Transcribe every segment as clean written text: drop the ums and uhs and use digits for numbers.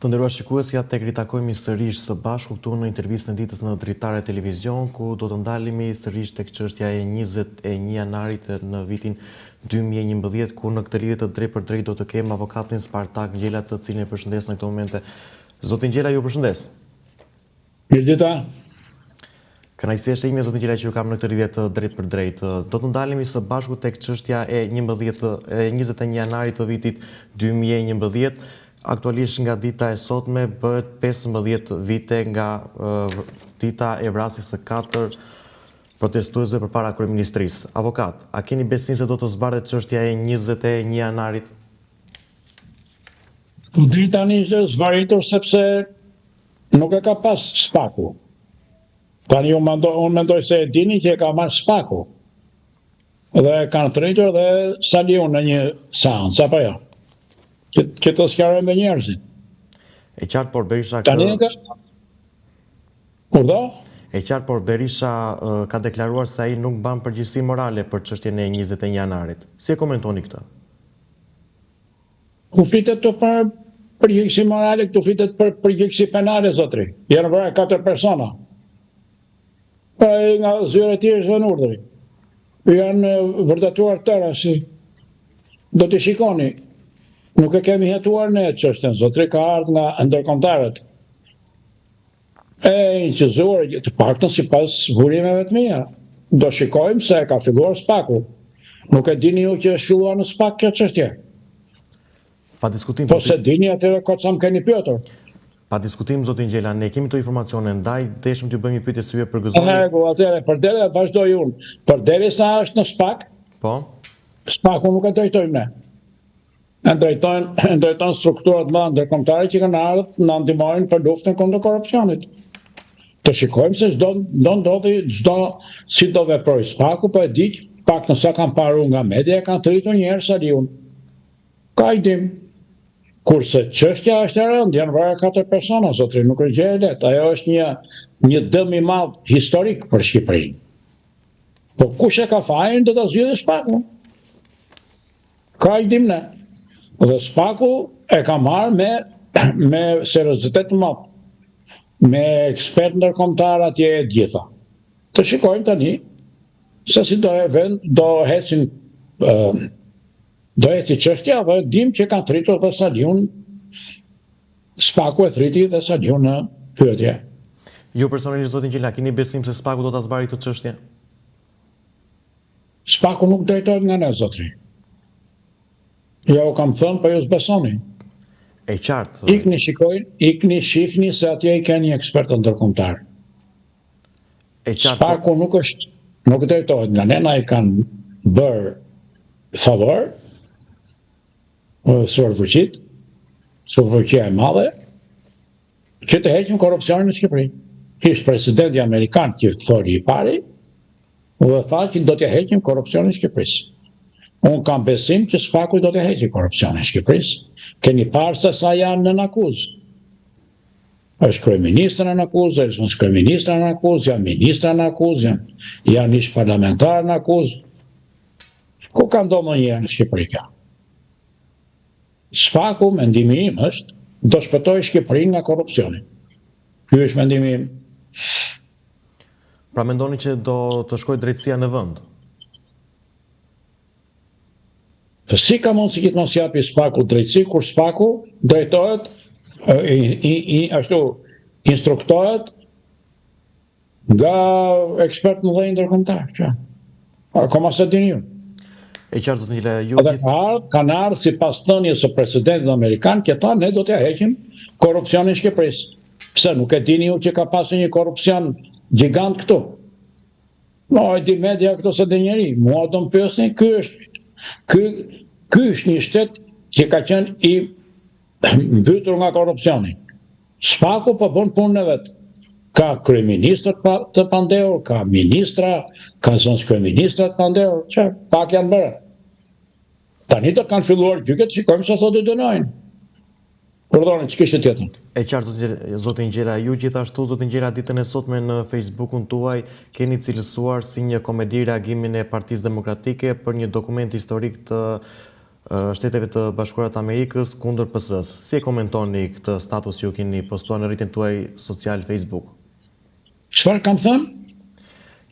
Të nderuar shikues, ja tek ritakohemi sërish së bashku këtu në intervistën e ditës në Dritare Televizion, ku do të ndalemi sërish tek çështja e 21 janarit në vitin 2011, ku në këtë lidhje të drejtpërdrejtë do të kem avokatin Spartak Ngjela, të cilin e përshëndes në këto momente. Zoti Ngjela, ju përshëndes. Mirëdita. Kënaqësi është e imja zoti Ngjela që ju kam në këtë lidhje të drejtpërdrejtë. Do të ndalemi së bashku tek çështja e 11 e 21 janarit të vitit 2011. Aktualisht nga dita e sotme bëhet 15 vite nga dita e vrasjes së katër protestuesve përpara kryeministrisë. Avokat, a keni besim se do të zbardhet çështja e 21 janarit? Po deri tani është zvarritur sepse Nuk e ka pas Spaku. Tani unë mendoj, unë mendoj se e dini që e ka marrë Spaku. Dhe e kanë thirrur dhe Saliun në një seancë, apo jo? Që, që të sqarojmë dhe njerëzit. E qartë, por Berisha... Tani e ka... Urdhëro? E qartë, por Berisha ka deklaruar se ai nuk mban përgjegjësi morale për çështjen e 21 janarit. Si e komentoni këtë? Ku flitet këtu për përgjegjësi morale, këtu flitet për përgjegjësi penale, zotri. Janë vrarë katër persona. Pa e nga zyra e tij është dhënë urdhri. Janë vërtetuar tëra si do t'i shikoni. Nuk e kemi hetuar ne çështjen, zotri ka ardhur nga ndërkombëtarët. E incizuar të paktën sipas burimeve të mia. Do shikojmë se e ka filluar SPAK-u. Nuk e dini ju që është filluar në SPAK kjo çështje. Pa diskutim. Po s'e dini atëherë kot sa më keni pyetur. Pa diskutim zoti Ngjela, ne kemi këto informacione, ndaj deshëm t'ju bëjmë një pyetje si ju e përgëzoni. Në rregull, atëherë përderi vazhdoj unë. Përderisa është në SPAK? Po. SPAK-u nuk e drejtojmë ne. E drejtojnë, e drejtojnë strukturat më ndërkombëtare që kanë ardhur të na ndihmojnë për luftën kundër korrupsionit. Të shikojmë se ç'do do ndodhi, ç'do si do veprojë SPAK-u, po e di që paktën sa kam parë unë nga media e kanë thirrur një herë Saliun. Kaq dim. Kurse çështja është e rëndë, janë vrarë katër persona, zotri, nuk është gjë e lehtë. Ajo është një një dëm i madh historik për Shqipërinë. Po kush e ka fajin do ta zgjidhë SPAK-u. Kaq dim ne. Dhe SPAK-u e ka marrë me me seriozitet të madh. Me ekspertë ndërkombëtar atje e të gjitha. Të shikojmë tani se si do e vend, do ecin do eci çështja dhe dim që kanë thirrur dhe Saliun SPAK-u e thirri dhe Saliun në pyetje. Ju personalisht zoti Ngjela, keni besim se SPAK-u do ta zbardhë këtë çështje? Spaku nuk drejtohet nga ne zotri. Ja u kam thënë, po ju s'besoni. E qartë. Ikni shikoj, ikni shihni se atje i keni ekspertët ndërkombëtar. E qartë. Po- Spaku nuk është, nuk drejtohet nga ne, na i kanë bërë favor, superfuqitë, superfuqia e madhe, Që të heqim korrupsionin në Shqipëri. Ishte presidenti amerikan që foli i pari dhe tha që do t'ia heqim korrupsionin Shqipërisë. Unë kam besim që SPAK-u do t'ia heqë korrupsionin Shqipërisë. Keni parë se sa janë nën akuzë. Është kryeministër nën akuzë, është zëvendëskryeministër nën akuzë, janë ministra në akuzë, janë, janë ish parlamentarë në akuzë. Ku ka ndodhur ndonjëherë në Shqipëri kjo? SPAK-u, mendimi im është, do shpëtojë Shqipërinë nga korrupsioni. Ky është mendimi im. Pra mendoni që do të shkojë drejtësia në vend? Po si ka mundësi që të mos japi SPAK-u drejtësi, kur SPAK-u drejtohet, i, i, i, ashtu, instruktohet Nga ekspertë të mëdhenj ndërkombëtar, që. Akoma s'e dini ju. E qartë zoti Ngjela, ju Dhe ka ardhur, kanë ardhur sipas thënies së presidentit amerikan që tha ne do t'ia heqim korrupsionin Shqipërisë. Pse nuk e dini ju që ka pasur një korrupsion gjigant këtu? No, e di media këtu s'e di njeri. Mua do më pyesni, ky është ky ky është një shtet që ka qenë i mbytur nga korrupsioni. Spaku po bën punën e vet. Ka kryeministër pa, të pandehur, ka ministra, ka zëvendëskryeministra të pandehur, që pak janë bërë. Tani do kanë filluar gjyqet, shikojmë se sa do dënojnë. Urdhëroni, ç'kishte tjetër? E qartë, zoti Ngjela, ju gjithashtu, zoti Ngjela, ditën e sotme në Facebookun tuaj keni cilësuar si një komedi reagimin e Partisë Demokratike për një dokument historik të Shteteve të Bashkuara të Amerikës kundër PS-së. Si e komentoni këtë status që ju keni postuar në rrjetin tuaj social Facebook? Çfarë kam thënë?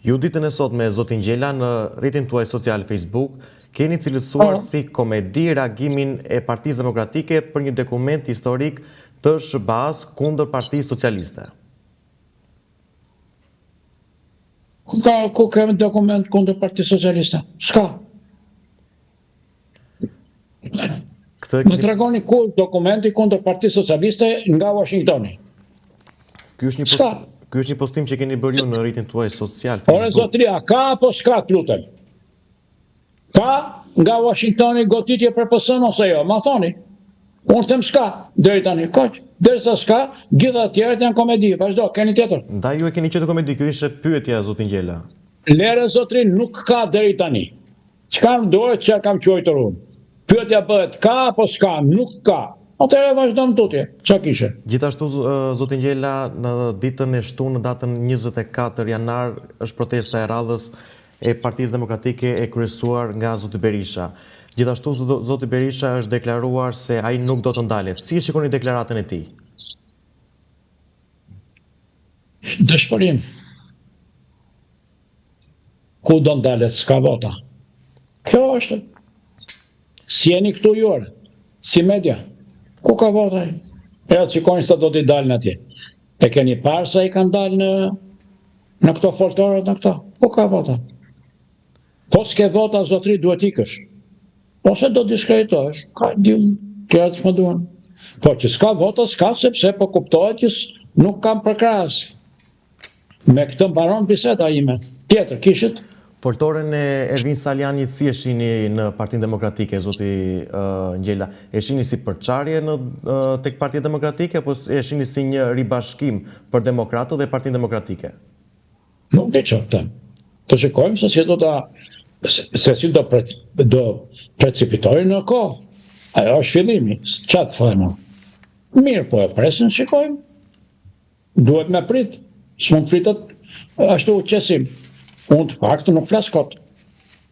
Ju ditën e sotme, zoti Ngjela, në rrjetin tuaj social Facebook, keni cilësuar po. si komedi reagimin e Partisë Demokratike për një dokument historik të SHBA-së kundër Partisë Socialiste. Ku ka ku kemi dokument kundër Partisë Socialiste? S'ka. Këtë Më tregoni ku është dokumenti kundër Partisë Socialiste nga Washingtoni. Ky është një postim, ky është një postim që keni bërë ju në rrjetin tuaj social Facebook. Ore zotëri, a ka apo s'ka të lutem? Ka nga Washingtoni goditje për PS-në ose jo? Ma thoni. Unë them s'ka, deri tani, kaq. Derisa s'ka, gjitha të tjerat janë komedi. Vazhdo, keni tjetër. Ndaj ju e keni quajtur komedi, kjo ishte pyetja zoti Ngjela. Lere zotëri, nuk ka deri tani. Çka më duhet që kam quajtur unë. Pyetja bëhet ka apo s'ka, nuk ka. Atëherë vazhdojmë tutje. Ça kishe? Gjithashtu zoti Ngjela në ditën e shtunë në datën 24 janar është protesta e radhës e Partisë Demokratike e kryesuar nga zoti Berisha. Gjithashtu zoti Berisha është deklaruar se ai nuk do të ndalet. Si e shikoni deklaratën e tij? Dëshpërim. Ku do ndalet, s'ka vota. Kjo është. Si jeni këtu ju, si media. Ku ka vota? E të shikojnë sa do t'i dalin atje. E keni parë sa i kanë dalë në, në këto foltoret, në këto? Ku ka vota? Po s'ke vota, zotri, duhet ikësh. Ose do diskreditohesh, ka di unë, tjera të më duhen. Po që s'ka vota, s'ka sepse po kuptohet që nuk kam përkrahës. Me këtë mbaron biseda ime. Tjetër, kishit? Foltoren e Ervin Salianjit si e shihni në Partinë Demokratike, zoti Ngjela? E shihni si përçarje në tek Partia Demokratike apo e shihni si një ribashkim për demokratët dhe Partinë Demokratike? Nuk di çfarë të them. Të shikojmë se si do ta se si do pre, do precipitojë në kohë. Ajo është fillimi. Çfarë të them? Mirë, po e presim, shikojmë. Duhet me prit, s'mund të flitet ashtu qesim. Unë të paktën nuk flas kot.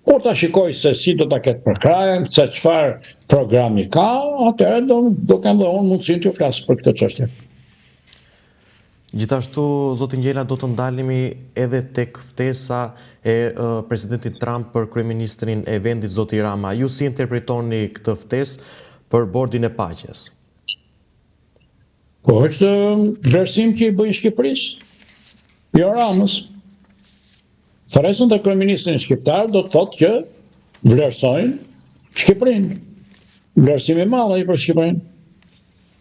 Kur ta shikoj se si do ta ketë përkrahjen, se çfarë programi ka, atëherë do do kem dhe unë mundësinë t'ju flas për këtë çështje. Gjithashtu, zoti Ngjela, do të ndalemi edhe tek ftesa e presidentit Trump për kryeministrin e vendit, zoti Rama. Ju si interpretoni këtë ftesë për bordin e paqes? Po është vlerësim që i bëjnë Shqipërisë, jo Ramës. Thërrasin dhe kryeministrin shqiptar do të thotë që vlerësojnë Shqipërinë. Vlerësim i madh ai për Shqipërinë.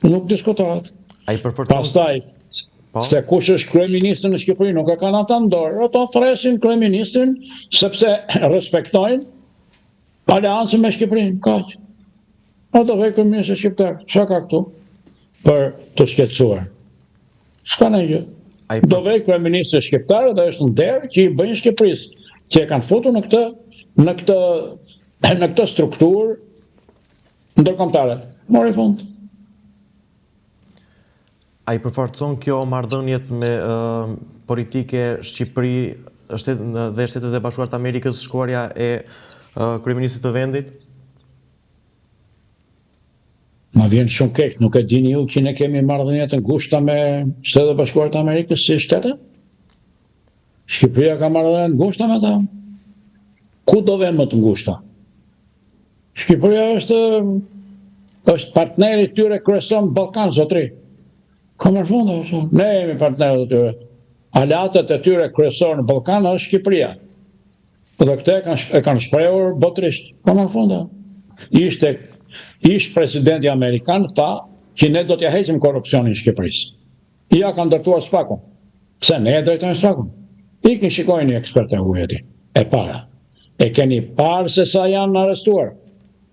Nuk diskutohet. Ai përforcon Pastaj po? se kush është kryeministër në Shqipëri nuk e kanë ata në dorë. Ata thërrasin kryeministrin sepse respektojnë Aleancën me Shqipërinë, kaq. A do vejë kryeministri shqiptar, çka ka këtu për të shqetësuar? S'ka ndonjë gjë. Do vejë kryeministri shqiptar dhe është nder që i bëjnë Shqipërisë, që e kanë futur në këtë në këtë në këtë strukturë ndërkombëtare. Mori fund. A i përforcon kjo marrëdhëniet me politike Shqipëri shtet, dhe Shtetet e Bashkuara të Amerikës shkuarja e kryeministrit të vendit? Ma vjen shumë keq, nuk e dini ju që ne kemi marrëdhënie të ngushta me Shtetet e Bashkuara të Amerikës si shtete? Shqipëria ka marrëdhënie të ngushta me ta. Ku do venë më të ngushta? Shqipëria është është partneri i tyre kryesor në Ballkan, zotri. Ka marrë fund, është. Ne jemi partnerët e tyre. Aleatët e tyre kryesor në Ballkan është Shqipëria. Dhe këtë e kanë e kanë shprehur botërisht. Ka marrë fund. Ishte ish presidenti amerikan tha që ne do t'ja heqim korrupsionin Shqipërisë. Ja kanë ndërtuar SPAK-un. Pse ne e drejtojmë SPAK-un? Ikni shikojini ekspertët e huaj atje. E para. E keni parë se sa janë arrestuar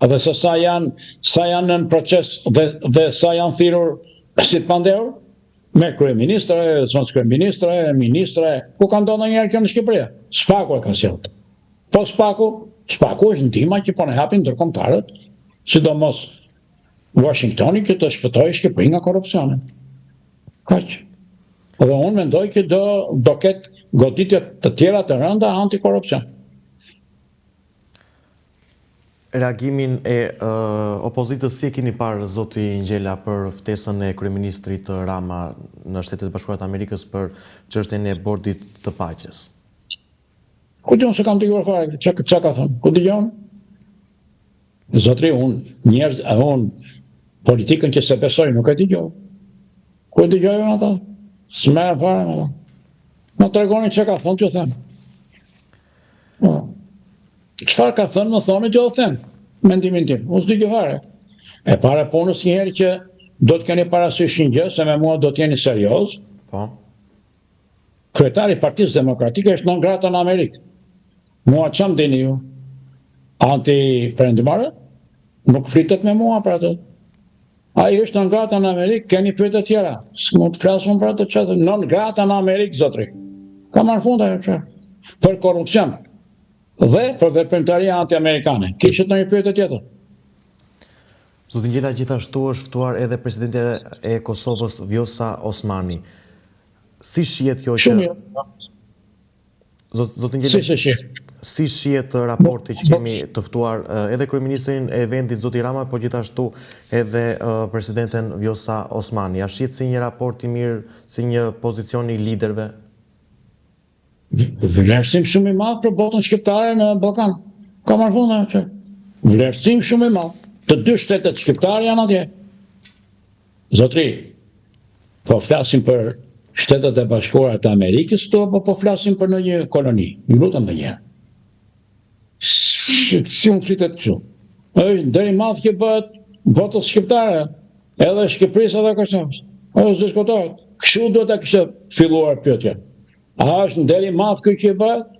dhe se sa janë sa janë nën proces dhe dhe sa janë thirrur si të pandehur? Me kryeministra, zëvendëskryeministra, ministra, ku ka ndodhur ndonjëherë kjo në Shqipëri? SPAK-u e ka sjellë. Po SPAK-u, SPAK-u është ndihma që po na japin ndërkombëtarët, sidomos Washingtoni që të shpëtojë Shqipërinë nga korrupsioni. Kaq. Dhe unë mendoj që do do ketë goditje të tjera të rënda antikorrupsion. Reagimin e opozitës si e keni parë zoti Ngjela për ftesën e kryeministrit Rama në Shtetet e Bashkuara të Amerikës për çështjen e Bordit të Paqes? Ku di unë s'e kam dëgjuar fare, ça ça ka thënë? Ku dëgjon? Zotri unë, njerëz, unë politikën që s'e besoj nuk e dëgjoj. Ku e dëgjoj unë ata? S'merrem fare me ata. Më tregoni çka ka thënë t'ju them. Po. Çfarë ka thënë, më thoni t'ju them mendimin tim. Unë s'di gjë fare. E para punës një herë që do të keni parasysh një gjë, se me mua do të jeni serioz. Po. Kryetari i Partisë Demokratike është non grata në Amerikë. Mua ça më dini ju? Anti-perëndimore? Nuk flitet me mua për atë. Ai është non grata në Amerikë, keni pyetje të tjera. S'mund të flas unë për atë çfarë. Non grata në Amerikë, zotri. Ka marrë fund ajo çfarë. Për korrupsion dhe për veprimtari anti-amerikane. Kishit ndonjë pyetje tjetër? Zoti Ngjela gjithashtu është ftuar edhe presidentja e Kosovës Vjosa Osmani. Si shihet kjo që Shumë mirë. Zoti Ngjela, si shihet? Si shihet raporti që kemi të ftuar edhe kryeministrin e vendit zoti Rama, po gjithashtu edhe presidenten Vjosa Osmani. A shihet si një raport i mirë, si një pozicion i liderëve? Vlerësim shumë i madh për botën shqiptare në Ballkan. Ka marrë fund ajo që. Vlerësim shumë i madh. Të dy shtetet shqiptare janë atje. Zotri, po flasim për Shtetet e Bashkuara të Amerikës këtu apo po flasim për ndonjë koloni? Ju lutem dhe njëherë. Si, si mund flitet kështu? Është nder i madh që bëhet botës shqiptare, edhe Shqipërisë edhe Kosovës. Ajo s'diskutohet. Kështu duhet ta kishte filluar pyetjen. A është nder i madh ky që bëhet?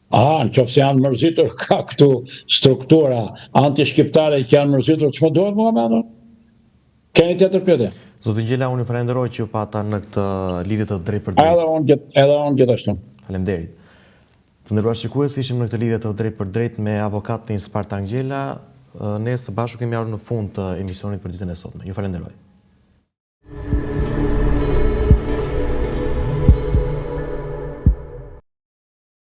A, në qoftë se janë mërzitur, ka këtu struktura antishqiptare që janë mërzitur, ç'më duhet mua me ato? Keni tjetër pyetje? Zoti Ngjela, unë ju falenderoj që ju pata në këtë lidhje të drejtpërdrejtë. Edhe unë, edhe unë gjithashtu. Faleminderit. Të nderuar shikues, ishim në këtë lidhje të drejtpërdrejtë me avokatin Spartak Ngjela. Ne së bashku kemi ardhur në fund të emisionit për ditën e sotme. Ju falenderoj.